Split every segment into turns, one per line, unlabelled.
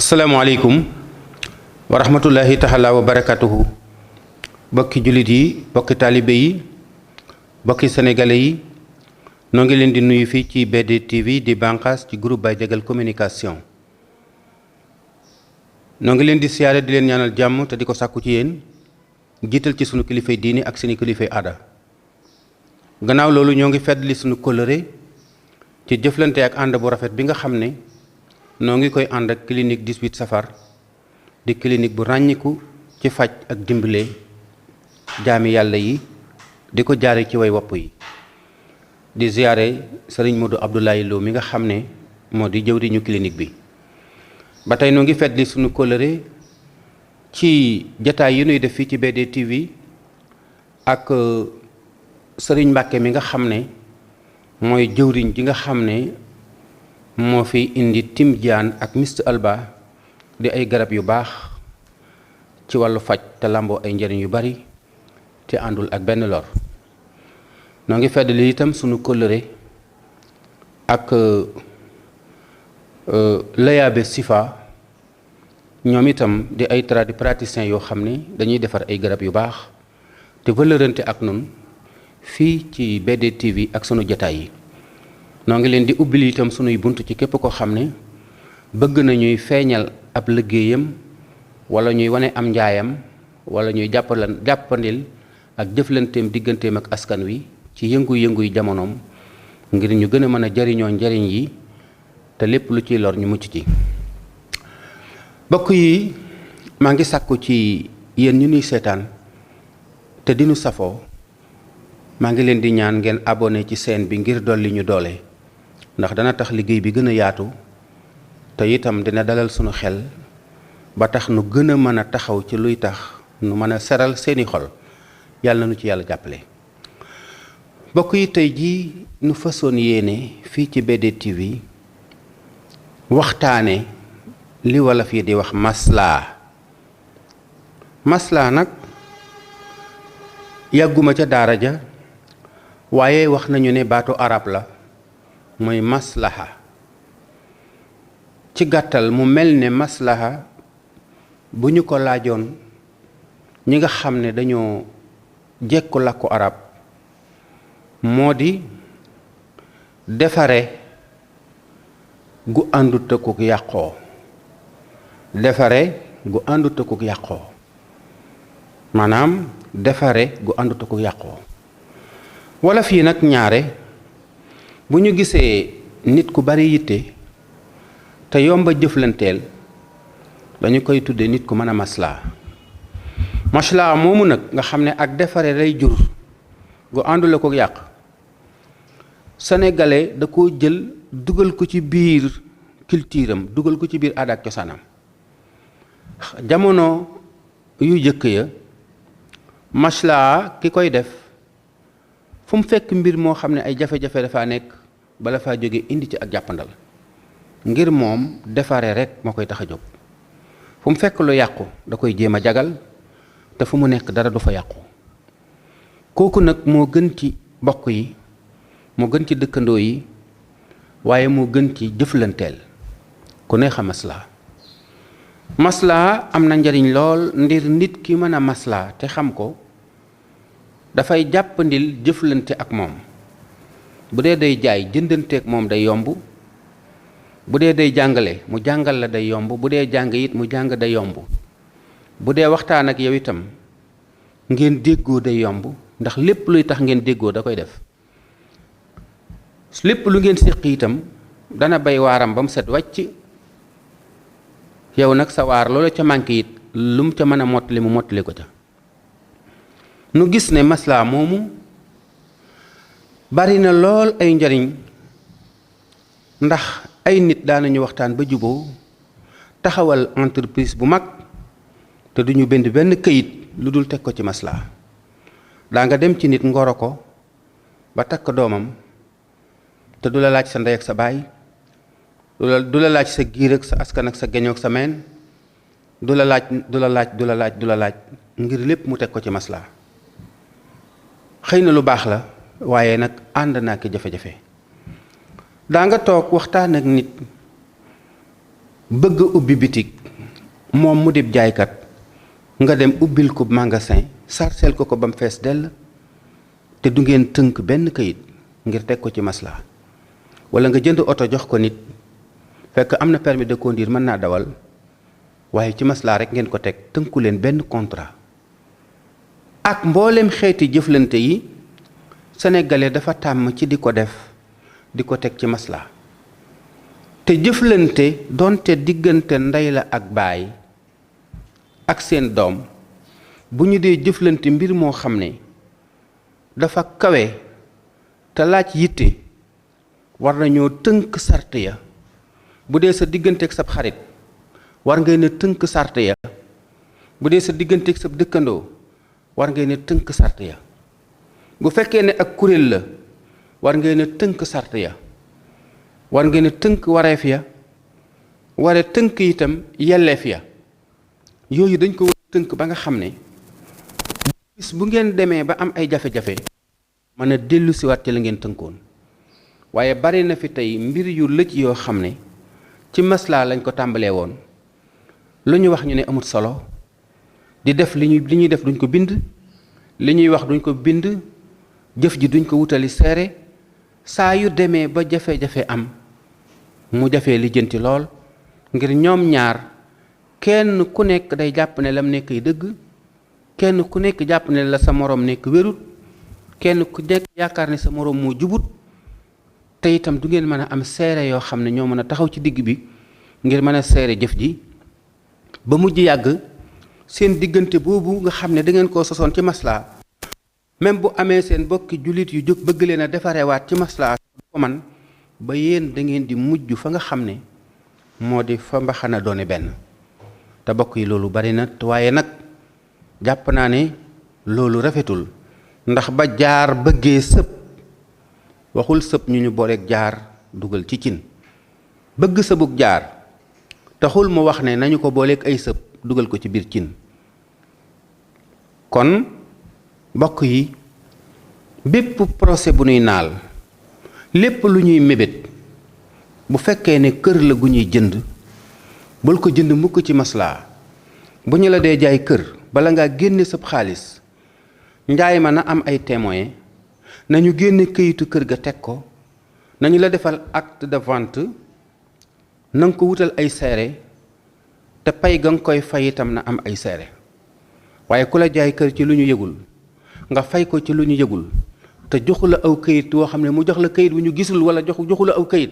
asalaamaaleykum wa rahmatullahi taala wa barakatuhu bokki jullit yi bokki taalibe yi bokki sénégalais yi noo ngi leen di nuyu fii ci BDTV di bànqaas ci groupe Baye Diagal communication noo ngi leen di siyaare di leen ñaanal jàmm te di ko sàkku ci yéen jiital ci sunu kilifay diini ak sunu kilifay aada gannaaw loolu ñoo ngi feddali sunu kóllëre ci jëflante ak ànd bu rafet bi nga xam ne noo ngi koy ànd ak clinique 18 safar di clinique bu ràññiku ci faj ak dimbale jaami yàlla yi di ko jaare ci way wopp yi di ziyaare sëriñ Modou Abdoulaye Lo mi nga xam ne moo di jëwriñu clinique bi ba tey noo ngi feddali sunu kóllëre ci jataay yi nuy def fii ci BDTV ak sëriñ Mbàkke mi nga xam ne mooy jëwriñ ji nga xam ne moo fi indi timjaan ak mist alba di ay garab yu baax ci wàllu faj te làmboo ay njëriñ yu bari te àndul ak benn lor noo ngi feddali itam sunu kóllëre ak Layaabe Sifa ñoom itam di ay tradipraticiens yoo xam ne dañuy defar ay garab yu baax te valeurante ak nun fii ci BDTV ak sunu jataay yi noo ngi leen di ubbil itam sunuy bunt ci képp koo xam ne bëgg na ñuy feeñal ab liggéeyam wala ñuy wane am njaayam wala ñuy jàppandil ak jëflanteem digganteem ak askan wi ci yëngu-yënguy jamonoom ngir ñu gën a mën a jariñoo njariñ yi te lépp lu ciy lor ñu mucc ci bokk yi maa ngi sàkku ci yéen ñu nuy seetaan te dinu safoo maa ngi leen di ñaan ngeen abonné ci chaîne bi ngir dolli ñu doole ndax dana tax liggéey bi gën a yaatu te itam dina dalal sunu xel ba tax nu gën a mën a taxaw ci luy tax nu mën a seral seeni xol yàlla na nu ci yàlla jàppale bokk yi tey jii nu fasoon yéene fii ci BDTV waxtaane li wolof yi di wax maslaa nag yàgguma ca daara ja waaye wax nañu ne baatu arab la mooy maslaha ci gàttal mu mel ne maslaha bu ñu ko laajoon ñi nga xam ne dañoo jekku làkku arab moo di defare gu àndut akuk yàqoo maanaam defare gu àndut akuk yàqoo wala fii nag ñaare bu ñu gisee nit ku bari yitte te yomba jëflanteel dañu koy tudde nit ku mën a maslaa moomu nag nga xam ne ak defare lay jur gu àndule ko yàq sénégalais da koo jël dugal ko ci biir culture am dugal ko ci biir aada ak cosaanam jamono yu jëkk ya maslaa ki koy def fu mu fekk mbir moo xam ne ay jafe-jafe dafa nekk bala faa jóge indi ci ak jàppandal ngir moom defare rek moo koy tax a jóg fu mu fekk lu yàqu da koy jéem a jagal te fu mu nekk dara du fa yàqu kooku nag moo gën ci bokk yi moo gën ci dëkkandoo yi waaye moo gën ci jëflanteel ku neex a maslaa am na njariñ lool ndir nit ki mën a maslaa te xam ko dafay jàppandil jëflante ak moom bu dee day jaay jëndanteek moom day yomb bu dee day jàngale mu jàngal la day yomb bu dee jàng it mu jàng day yomb bu dee waxtaan ak yow itam ngeen déggoo day yomb ndax lépp luy tax ngeen déggoo da koy def lépp lu ngeen séq itam dana bay waaram ba mu set wàcc yow nag sa waar loolu ca manqué it lu mu ca mën a mottali mu mottali ko ca nu gis ne maslaa moomu bari na lool ay njariñ ndax ay nit daanañu waxtaan ba juboo taxawal entreprise bu mag te duñu bind benn këyit lu dul teg ko ci maslaa daa nga dem ci nit ngoro ko ba takk doomam te du la laaj sa ndey ak sa baay du la laaj sa giir ak sa askan ak sa geñoo ak sa meen du la laaj ngir lépp mu teg ko ci maslaa xëy na lu baax la waaye nag ànd naa ki jafe-jafe daa nga toog waxtaan ak nit bëgg ubbi bitig moom mu dib jaaykat nga dem ubbil ko magasin sarsel ko ba mu fees dell te du ngeen tënk benn kayit ngir teg ko ci maslaa wala nga jënd oto jox ko nit fekk am na permis de conduire mën naa dawal waaye ci maslaa rek ngeen ko teg tënku leen benn contrat ak mboolem xeeti jëflante yi sénégalais dafa tàmm ci di ko def di ko teg ci maslaa te jëflante donte diggante ndey la ak baay ak seen doom bu ñu dee jëflante mbir moo xam ne dafa kawe te laaj yitte war nañoo tënk sart ya bu dee sa digganteeg sab xarit war ngay ne tënk sart ya bu dee sa digganteeg sab dëkkandoo war ngay ne tënk sart ya bu fekkee ne ak kuréel la war ngay ne tënk sart ya war ngay ne tënk wareef ya wara tënk itam yelleef ya yooyu dañ ko war tënk ba nga xam ne bis bu ngeen demee ba am ay jafe-jafe mën a dellu siwaat ci la ngeen tënkoon waaye bari na fi tey mbir yu lëj yoo xam ne ci maslaa lañ ko tàmbalee woon lu ñu wax ñu ne amut solo di def li ñuy def duñ ko bind li ñuy wax duñ ko bind jëf ji duñ ko wutali seere saa yu demee ba jafe-jafe am mu jafee lijjanti lool ngir ñoom ñaar kenn ku nekk day jàpp ne lam nekk ay dëgg kenn ku nekk jàpp ne la sa moroom nekk wérut kenn ku nekk yaakaar ne sa moroom moo jubut te itam du ngeen mën a am seere yoo xam ne ñoo mën a taxaw ci digg bi ngir mën a seere jëf ji ba mujj yàgg seen diggante boobu nga xam ne da ngeen koo sosoon ci maslaa même bu amee seen bokki jullit yu jóg bëgg leen a defarewaat ci maslaa ko man ba yéen da ngeen di mujj fa nga xam ne moo di fa mbaxana doone benn te bokk yi loolu bari na waaye nag jàpp naa ne loolu rafetul ndax ba jaar bëggee sëb waxul sëb ñu booleeg jaar dugal ci cin bëgg sëbug jaar taxul mu wax ne nañu ko booleeg ay sëb dugal ko ci biir cin kon bokk yi bépp procès bu ñuy naal lépp lu ñuy mébét bu fekkee ne kër la gu ñuy jënd bul ko jënd mukk ci maslaa bu ñu la dee jaay kër bala ngaa génne sab xaalis njaay ma na am ay témoin nañu génne këyitu kër ga teg ko nañu la defal acte de vente na nga ko wutal ay seere te pay ga nga koy fay itam na am ay seere waaye ku la jaay kër ci lu ñu yëgul nga fay ko ci lu ñu yëgul te joxu la aw këyit woo xam ne mu jox la këyit wu ñu gisul wala joxu la aw këyit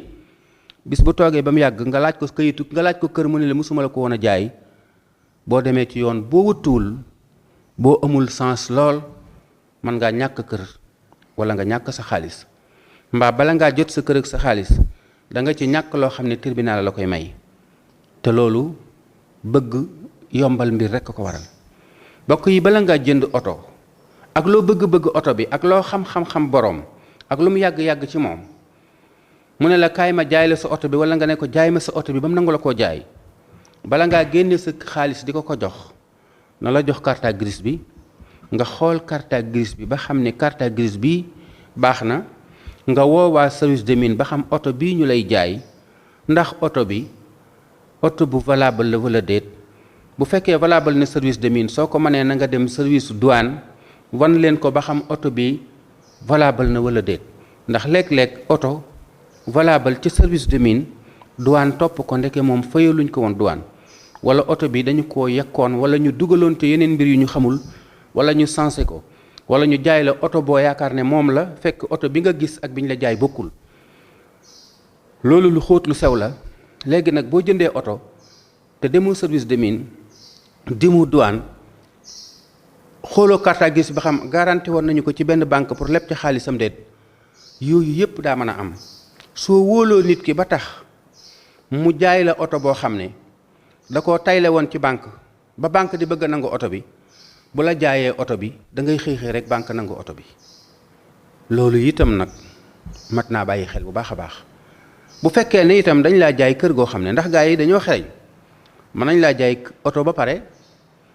bis bu toogee ba mu yàgg nga laaj ko këyitu nga laaj ko kër mu ne la musuma la ko woon a jaay boo demee ci yoon boo wëttuwul boo amul sens lool mën ngaa ñàkk kër wala nga ñàkk sa xaalis mbaa bala ngaa jot sa kër ak sa xaalis da nga ci ñàkk loo xam ne tribunal la koy may te loolu bëgg yombal mbir rekk ko waral bokk yi bala ngaa jënd oto ak loo bëgg-bëgg oto bi ak loo xam-xam-xam boroom ak lu mu yàgg-yàgg ci moom mu ne la kaay ma jaay la sa oto bi wala nga ne ko jaay ma sa oto bi ba mu nangu la koo jaay bala ngaa génne sa xaalis di ko jox na la jox carte grise bi nga xool carte grise bi ba xam ne carte grise bi baax na nga woowaa service de mine ba xam oto bii ñu lay jaay ndax oto bi oto bu valable la wala déet bu fekkee valable na service de mine soo ko mënee na nga dem service douane wan leen ko ba xam oto bi valable na wala déet ndax léeg-léeg oto valable ci service de mine douane topp ko ndeke moom fayaluñ ko woon douane wala oto bi dañu ko yekkoon wala ñu dugaloon te yeneen mbir yu ñu xamul wala ñu sensé ko wala ñu jaay la oto boo yaakaar ne moom la fekk oto bi nga gis ak bi ñu la jaay bokkul loolu lu xóot lu sew la léegi nag boo jëndee oto te demoo service de mine demoo douane xooloo carte grise ba xam garanti woon nañu ko ci benn banque pour lépp ci xaalisam déet yooyu yépp daa mën a am soo wóoloo nit ki ba tax mu jaay la oto boo xam ne da koo tayle woon ci banque ba banque di bëgg a nangu oto bi bu la jaayee oto bi da ngay xëy rek banque nangu oto bi loolu itam nag mat naa bàyyi xel bu baax a baax bu fekkee ne itam dañ laa jaay kër goo xam ne ndax gaa yi dañoo xereñ mën nañ laa jaay oto ba pare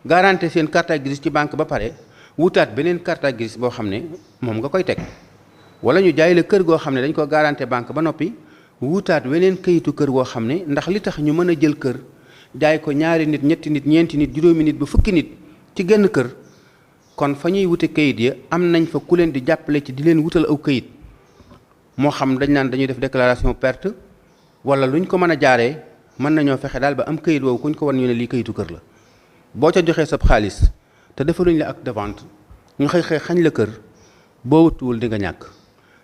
garanti seen carte grise ci banque ba pare wutaat beneen carte grise boo xam ne moom nga koy teg wala ñu jaay la kër goo xam ne dañ ko garanti banque ba noppi wutaat weneen kayitu kër woo xam ne ndax li tax ñu mën a jël kër jaay ko ñaari nit ñetti nit ñeenti nit juróomi nit ba fukki nit ci genn kër kon fa ñuy wute kayit ya am nañ fa ku leen di jàppale ci di leen wutal aw kayit moo xam dañ naan dañuy def déclaration perte wala luñ ko mën a jaaree mën nañoo fexe daal ba am kayit woowu kuñ ko wan ñu ne lii kayitu kër la boo ca joxee sab xaalis te defaluñ la acte de vente ñu xëy xañ la kër boo wutuwul di nga ñàkk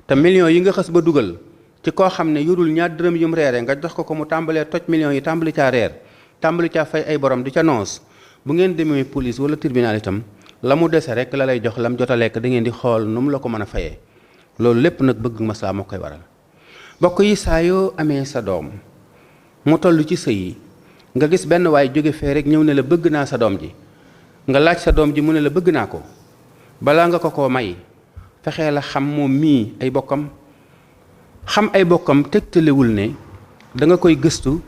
te millions yi nga xës ba dugal ci koo xam ne yorul ñaar dërëm yum reere nga jox ko mu tàmbalee toj millions yi tàmbali caa reer tàmbali caa fay ay borom di ca noos bu ngeen demee police wala tribunal itam la mu dese rek la lay jox lam jot a lekk da ngeen di xool nu mu la ko mën a fayee loolu lépp nag bëgg maslaa moo koy waral bokk yi saa yoo amee sa doom mu toll ci sëy yi nga gis benn waay jóge fee rek ñëw ne la bëgg naa sa doom ji nga laaj sa doom ji mu ne la bëgg naa ko balaa nga ko may fexee la xam moom mii ay bokkam xam ay bokkam tegtalewul ne da nga koy gëstu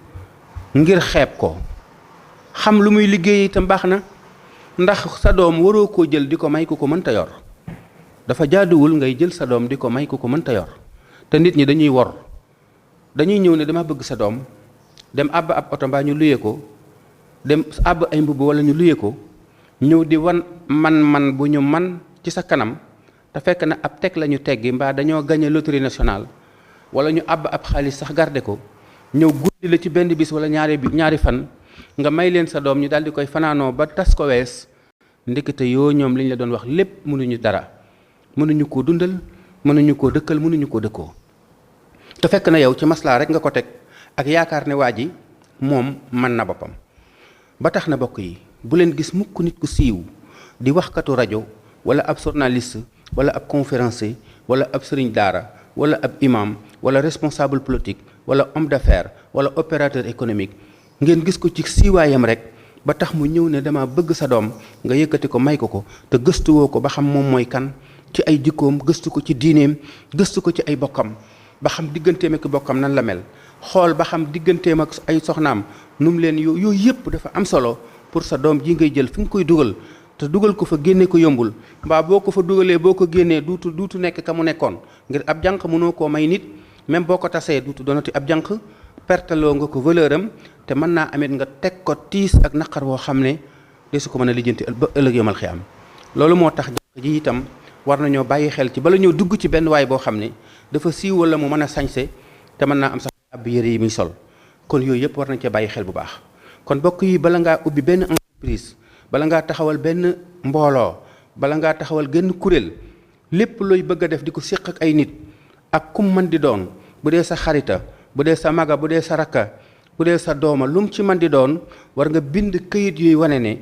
ngir xeeb ko xam lu muy liggéey itam baax na ndax sa doom waroo koo jël di ko may ku ko mënta yor dafa jaaduwul ngay jël sa doom di ko may ku ko mënta yor te nit ñi dañuy wor dañuy ñëw ne dama bëgg sa doom dem àbb ab oto mbaa ñu luye ko dem àbb ay mbubb wala ñu luye ko ñëw di wan man bu ñu man ci sa kanam te fekk na ab teg la ñu teggi mbaa dañoo gagné loterie nationale wala ñu àbb ab xaalis sax garde ko ñëw guddi la ci benn bis wala ñaari fan nga may leen sa doom ñu daal di koy fanaanoo ba tas ko wees ndekete yoo ñoom li ñu la doon wax lépp mënuñu dara mënuñu koo dundal mënuñu koo dëkkal mënuñu koo dëkkoo te fekk na yow ci maslaa rek nga ko teg ak yaakaar ne waa ji moom mën na boppam ba tax na bokk yi bu leen gis mukk nit ku siiw di waxkatu rajo wala ab journaliste wala ab conférencier wala ab sëriñ daara wala ab imam wala responsable politique wala homme d'affaires wala opérateur économique ngeen gis ko ci siiwaayam rek ba tax mu ñëw ne dama bëgg sa doom nga yëkkati ko may ko te gëstuwoo ko ba xam moom mooy kan ci ay jikkoom gëstu ko ci diineem gëstu ko ci ay bokkam ba xam digganteem ak bokkam nan la mel xool ba xam digganteem ak ay soxnaam nu mu leen yooyu yëpp dafa am solo pour sa doom ji ngay jël fi nga koy dugal te dugal ko fa génne ko yombul mbaa boo ko fa dugalee boo ko génnee duutu nekk ka mu nekkoon ngir ab jànq mënoo koo may nit même boo ko tasee duutu doonati ab jànq pertaloo nga ko valeur am te mën naa amit nga teg ko tiis ak naqar woo xam ne de su ko mën a lijjanti ba ëllëg yomal xiyaam loolu moo tax jànq ji itam war nañoo bàyyi xel ci bala ñoo dugg ci benn waay boo xam ne dafa siiw wala mu mën a sañse te mën naa am sax ab yére yi muy sol kon yooyu yëpp war nañ cee bàyyi xel bu baax kon bokk yi bala ngaa ubbi benn entreprise bala ngaa taxawal benn mbooloo bala ngaa taxawal genn kuréel lépp looy bëgg a def di ko séq ak ay nit ak kum mën di doon bu dee sa xarita bu dee sa maga bu dee sa rakka bu dee sa dooma lu mu ci mën di doon war nga bind këyit yooyu wane ne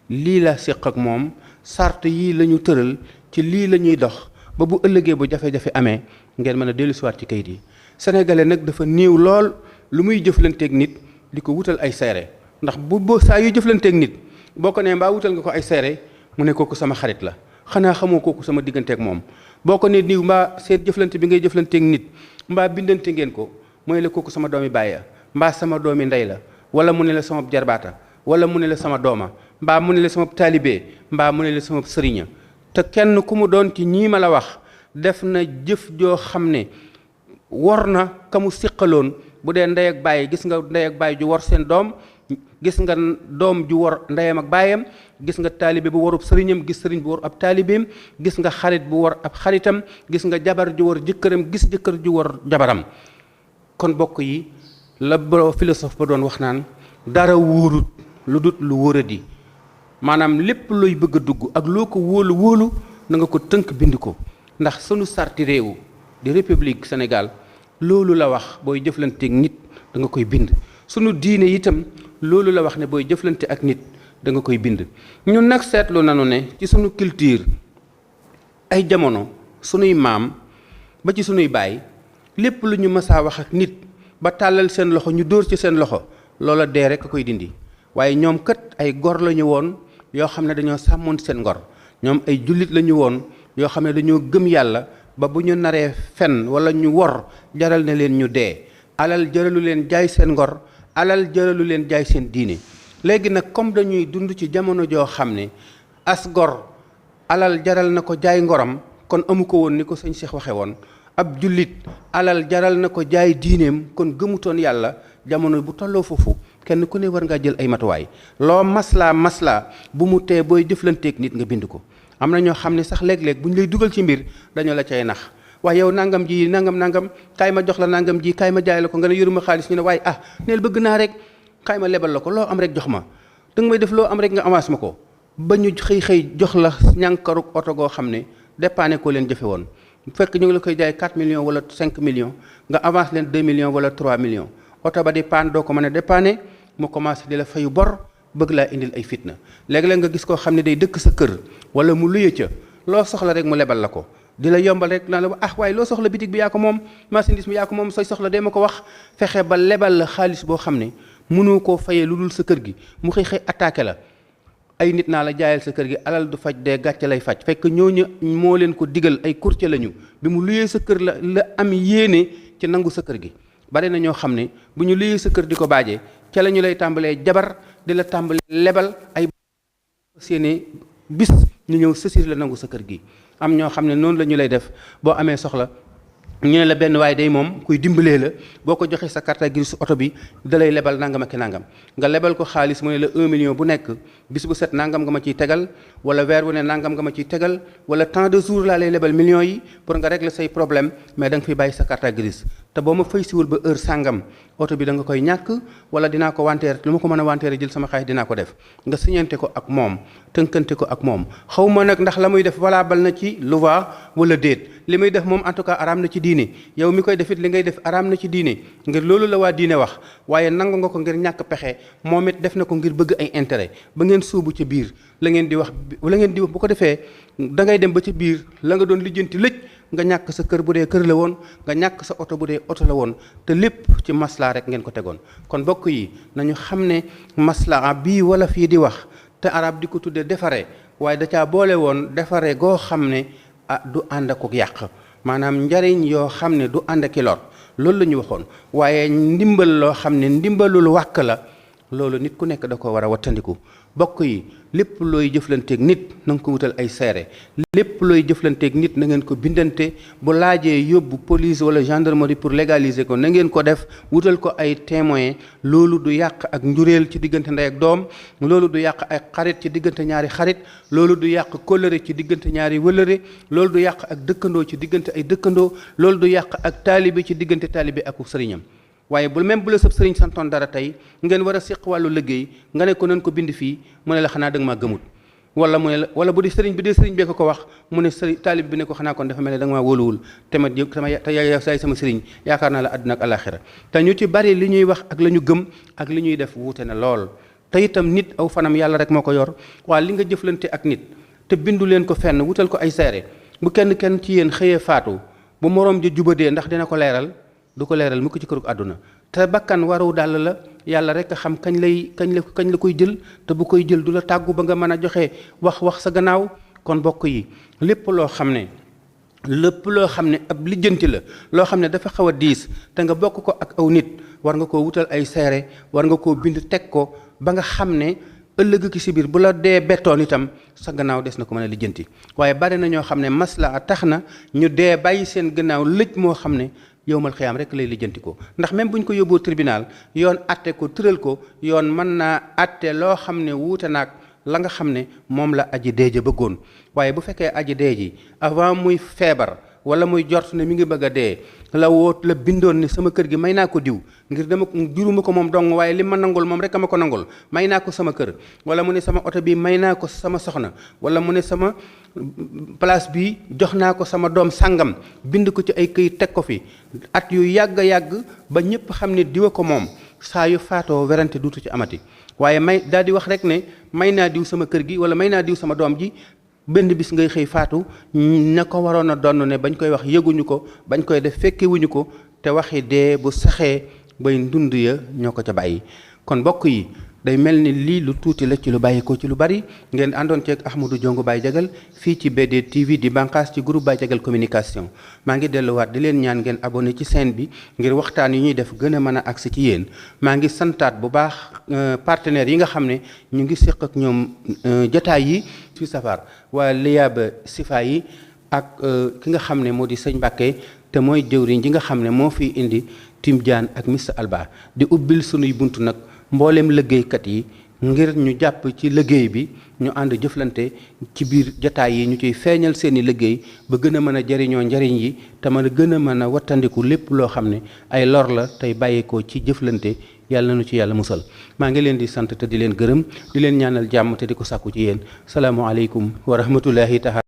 lii la séq ak moom sart yii la ñu tëral ci lii la ñuy dox ba bu ëllëgee bu jafe-jafe amee ngeen mën a dellusiwaat ci kayit yi sénégalais nag dafa néew lool lu muy jëflanteeg nit di ko wutal ay seere ndax bu saa yu jëflanteeg nit boo ko nee mbaa wutal nga ko ay seere mu ne kooku sama xarit la xanaa xamoo kooku sama digganteeg moom boo ko nee niw mbaa seen jëflante bi ngay jëflanteeg nit mbaa bindante ngeen ko mooy la kooku sama doomi bàyyi mbaa sama doomi ndey la wala mu ne la sama jarbaata wala mu ne la sama dooma mbaa mu ne la sama taalibee mbaa mu ne la sama sëriña te kenn ku mu doon ci ñii ma la wax def na jëf joo xam ne wor na ka mu siqaloon bu dee ndey ak bàyyi gis nga ndey ak bàyyi ju wor seen doom gis nga doom ju wor ndeyam ak baayam gis nga taalibe bu warub sëriñam gis sëriñ bu war ab taalibeem gis nga xarit bu war ab xaritam gis nga jabar ju war jëkkëram gis jëkkër ju war jabaram kon bokk yi la philosophe ba doon wax naan dara wóorut lu dut lu wóoradi maanaam lépp looy bëgg a dugg ak loo ko wóolu na nga ko tënk bind ko ndax sunu sarti réew di république Sénégal loolu la wax booy jëflanteeg nit da nga koy bind sunu diine itam loolu la wax ne booy jëflante ak nit da nga koy bind ñun nag seetlu nanu ne ci sunu culture ay jamono sunuy maam ba ci sunuy baay lépp lu ñu mësaa wax ak nit ba tàllal seen loxo ñu dóor ci seen loxo loola dee rek a koy dindi waaye ñoom kat ay gor la ñu woon yoo xam ne dañoo sàmmoon seen ngor ñoom ay jullit la ñu woon yoo xam ne dañoo gëm yàlla ba bu ñu naree fen wala ñu wor jaral na leen ñu dee alal jaralu leen jaay seen ngor alal jaralu leen jaay seen diine léegi nag comme dañuy dund ci jamono joo xam ne as gor alal jaral na ko jaay ngoram kon amu ko woon ni ko sëñ Cheikh waxe woon ab jullit alal jaral na ko jaay diineem kon gëmutoon yàlla jamono bu tolloo foofu kenn ku ne war ngaa jël ay matuwaay loo maslaa bu mu tee booy jëflanteeg nit nga bind ko. am na ñoo xam ne sax léeg-léeg bu ñu lay dugal ci mbir dañoo la cay nax waaye yow nangam ji nangam kaay ma jox la nangam ji kaay ma jaay la ko nga ne yoruma xaalis ñu ne waaye neel bëgg naa rek kaay ma lebal la ko loo am rek jox ma danga may def loo am rek nga avance ma ko ba ñu xëy jox la ñànkaruk oto goo xam ne dépanné ko leen jëfe woon fekk ñu ngi la koy jaay 4 millions wala 5 millions nga avance leen 2 millions wala 3 millions oto ba di paan doo ko mën a dépanné mu commencé di la fayu bor bëgg laa indil ay fitna léeg-léeg nga gis koo xam ne day dëkk sa kër wala mu luye ca loo soxla rek mu lebal la ko di la yombal rek naa la waaye loo soxla bitig bi yaa ko moom marchandise bi yaa ko moom sooy soxla dee ma ko wax fexe ba lebal la xaalis boo xam ne mënoo koo fayee lu dul sa kër gi mu xëy attaqué la ay nit naa la jaayal sa kër gi alal du faj dee gàcce lay faj fekk ñooñu moo leen ko digal ay courtier lañu bi mu luyee sa kër la am yéene ci nangu sa kër gi bari na ñoo xam ne bu ñu luyee sa kër di ko baajee ca la ñu lay tàmbalee jabar di la tàmbalee lebal ay seeni bis ñu ñëw sësir la nangu sa kër gi am ñoo xam ne noonu la ñu lay def boo amee soxla ñu ne la benn waaye day moom kuy dimbalee la boo ko joxee sa carte grise oto bi da lay lebal nangam ak nangam nga lebal ko xaalis mu ne la 1 million bu nekk bis bu set nangam nga ma ciy tegal wala weer wu ne nangam nga ma ciy tegal wala tant de jours laa lay lebal millions yi pour nga régler say problème mais da nga fiy bàyyi sa carte grise te boo ma fay siwul ba heure sàngam oto bi da nga koy ñàkk wala dinaa ko wanteer lu ma ko mën a wanteere jël sama xaalis dinaa ko def nga signante ko ak moom tënkante ko ak moom xaw ma nag ndax la muy def valable na ci loi wala déet li muy def moom en tout cas araam na ci diine yow mi koy defit li ngay def araam na ci diine ngir loolu la waa diine wax waaye nangu nga ko ngir ñàkk pexe moom it def na ko ngir bëgg ay intérêt ba ngeen suubu ca biir la ngeen di wax bu ko defee da ngay dem ba ca biir la nga doon lijjanti lëj nga ñàkk sa kër bu dee kër la woon nga ñàkk sa oto bu dee oto la woon te lépp ci maslaa rek ngeen ko tegoon kon bokk yi nañu xam ne maslaa bii wala fii di wax te arab di ko tuddee defare waaye da caa boole woon defare goo xam ne du ànd ak yàq maanaam njariñ yoo xam ne du ànd ak lor loolu la ñu waxoon waaye ndimbal loo xam ne ndimbalul wàkk la loolu nit ku nekk da ko war a wattandiku bokk yi lépp looy jëflanteeg nit na nga ko wutal ay seere lépp looy jëflanteeg nit na ngeen ko bindante bu laajee yóbbu police wala gendarmerie pour légaliser ko na ngeen ko def wutal ko ay témoins loolu du yàq ak njuréel ci diggante ndey ak doom loolu du yàq ay xarit ci diggante ñaari xarit loolu du yàq kóllëre ci diggante ñaari wëllëre loolu du yàq ak dëkkandoo ci diggante ay dëkkandoo loolu du yàq ak taalibe ci diggante taalibe ak sëriñam waaye bu la sëb sëriñ santoon dara tey ngeen war a séq wàllu liggéey nga ne ko nañ ko bind fii mu ne la xanaa da nga maa gëmut wala mu ne la wala bu di sëriñ bi dee sëriñ bee ko wax mu ne sëriñ taalib bi ne ko xanaa kon dafa mel ne da nga maa wóoluwul te yaay sama sëriñ yaakaar naa la àdduna ak alaxira te ñu ci bari li ñuy wax ak la ñu gëm ak li ñuy def wuute na lool te itam nit aw fanam yàlla rek moo ko yor waaye li nga jëflante ak nit te bindu leen ko fenn wutal ko ay seere bu kenn ci yéen xëyee faatu bu moroom ja jubadee ndax dina ko leeral du ko leeral mu ko ci kërug àdduna te bakkan waru dàll la yàlla rek a xam kañ la koy jël te bu koy jël du la tàggu ba nga mën a joxe wax sa gannaaw kon bokk yi lépp loo xam ne ab lijjanti la loo xam ne dafa xaw a diis te nga bokk ko ak aw nit war nga koo wutal ay seere war nga koo bind teg ko ba nga xam ne ëllëg ki si biir bu la dee bettoon itam sa gannaaw des na ko mën a lijjanti waaye bari na ñoo xam ne maslaa tax na ñu dee bàyyi seen gannaaw lëj moo xam ne yowmal xiyaam rek lay lijjanti ko ndax même bu ñu ko yóbboo tribunal yoon atte ko tëral ko yoon mën naa atte loo xam ne wuute naag la nga xam ne moom la aji dee ja bëggoon waaye bu fekkee aji dee ji avant muy feebar wala muy jort ne mi ngi bëgg a dee la bindoon ne sama kër gi may naa ko diw ngir dama juruma ko moom dong waaye li ma nangul moom rek a ma ko nangul may naa ko sama kër wala mu ne sama oto bi may naa ko sama soxna wala mu ne sama place bi jox naa ko sama doom sàngam bind ko ci ay këyit teg ko fi at yu yàgg ba ñëpp xam ne diwa ko moom saa yu faatoo werante duutu ci amati waaye daal di wax rek ne may naa diw sama kër gi wala may naa diw sama doom ji benn bis ngay xëy faatu na ko waroon a donn ne bañ koy wax yëguñu ko bañ koy def fekkewuñu ko te waxi dee bu saxee bay ndund ya ñoo ko ca bàyyi kon bokk yi day mel ni lii lu tuuti la ci lu bàyyi ko ci lu bari ngeen àndoon ceeg Ahmadou Diongue Baye Diagal fii ci BD TV di bànqaas ci groupe Baye Diagal communication maa ngi delluwaat di leen ñaan ngeen abonné ci chaîne bi ngir waxtaan yi ñuy def gën a mën a agsi ci yéen maa ngi santaat bu baax partenaires yi nga xam ne ñu ngi séq ak ñoom jotaay yi ci safar waa Liyaaba Sifa yi ak ki nga xam ne moo di sëñ Mbàkke te mooy jëwriñ ji nga xam ne moo fi indi Tim Diane ak Mr Alba di ubbil sunuy bunt nag mbooleem liggéeykat yi ngir ñu jàpp ci liggéey bi ñu ànd jëflante ci biir jataay yi ñu ciy feeñal seeni liggéey ba gën a mën a jariñoo njariñ yi te mën a gën a mën a wattandiku lépp loo xam ne ay lor la tey bàyyeekoo ci jëflante yàlla na ci yàlla musal maa ngi leen di sant te di leen gërëm di leen ñaanal jàmm te di ko sàkku ci yéen salaamu aleykum wa rahmatullahi taala